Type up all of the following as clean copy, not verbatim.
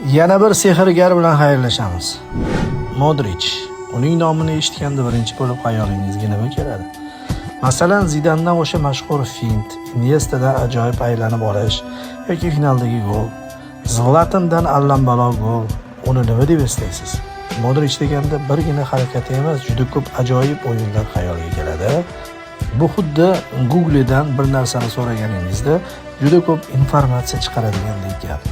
Yana bir sehrgar bilan xayrlashamiz. Modrich. Uning nomini eshitganda birinchi bo'lib xayolingizga nima keladi? Masalan, Zidandan o'sha mashhur fint, Iniestadan ajoyib aylanib olish yoki finaldagi gol, Zlatandan allambalo gol. Uni nima deb eslaysiz? Modrich deganda birgina harakati emas, juda ko'p ajoyib o'yinlar xayolga keladi. Bu xuddi Google'dan bir narsani so'raganingizda juda ko'p informatsiya chiqaradigandek gap.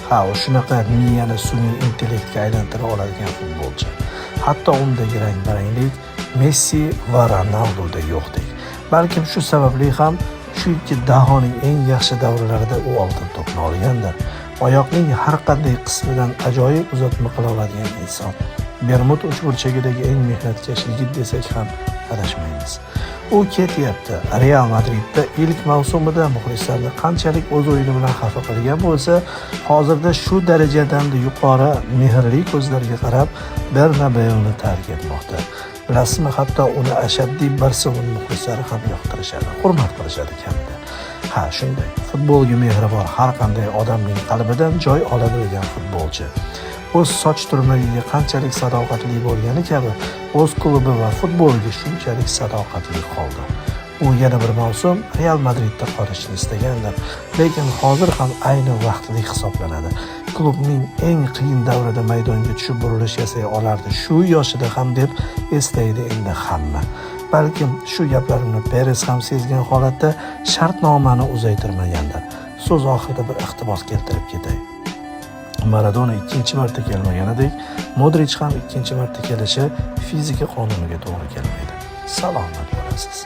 Ha, u shunaqa miyani sun'iy intellektga aylantira oladigan futbolchi. Hatto undagi rang-baranglik Messi va Ronaldoda yo'qdek. Balkim shu sababli ham shu ikki dahoning eng yaxshi davrlarida u oltin to'pni olgandir. Oyoqning har qanday qismidan ajoyib uzatma qila oladigan inson. Bermud uchburchagidagi eng mehnatkash yigit desak ham adashmaymiz. U ketyapti. Real Madridda ilk mavsumida muxlislarni qanchalik o'z o'yini bilan xafa qilgan bo'lsa, hozirda shu darajadan yuqori mehrli ko'zlarga qarab Bernabeuni tark etmoqda. Bilasizmi, hatto uni ashaddiy Barselona muxlislari ham yoqtirishadi, hurmat qilishadi kamida. Ha, shunday. Futbolga mehri bor har qanday odamning qalbidan joy ola bilgan futbolchi. O'z soch turmagiga qanchalik sadoqatli bo'lgani kabi, o'z klubi va futbolga shunchalik sadoqatli qoldi. U yana bir mavsum Real Madridda qolishni istagandir, lekin hozir ham ayni vaqtli hisoblanadi. Klubning eng qiyin davrida maydonga tushib burilish yasay olardi shu yoshida ham, deb eslaydi endi hamma. Balkim shu gaplarimni Peres ham sezgan holatda shartnomani uzaytirmagandir. So'z oxirida bir iqtibos keltirib ketay. Maradona ikkinchi marta kelmaganidek, Modrich ham ikkinchi marta kelishi fizika qonuniga to'g'ri kelmaydi. Salomat bo'lasiz.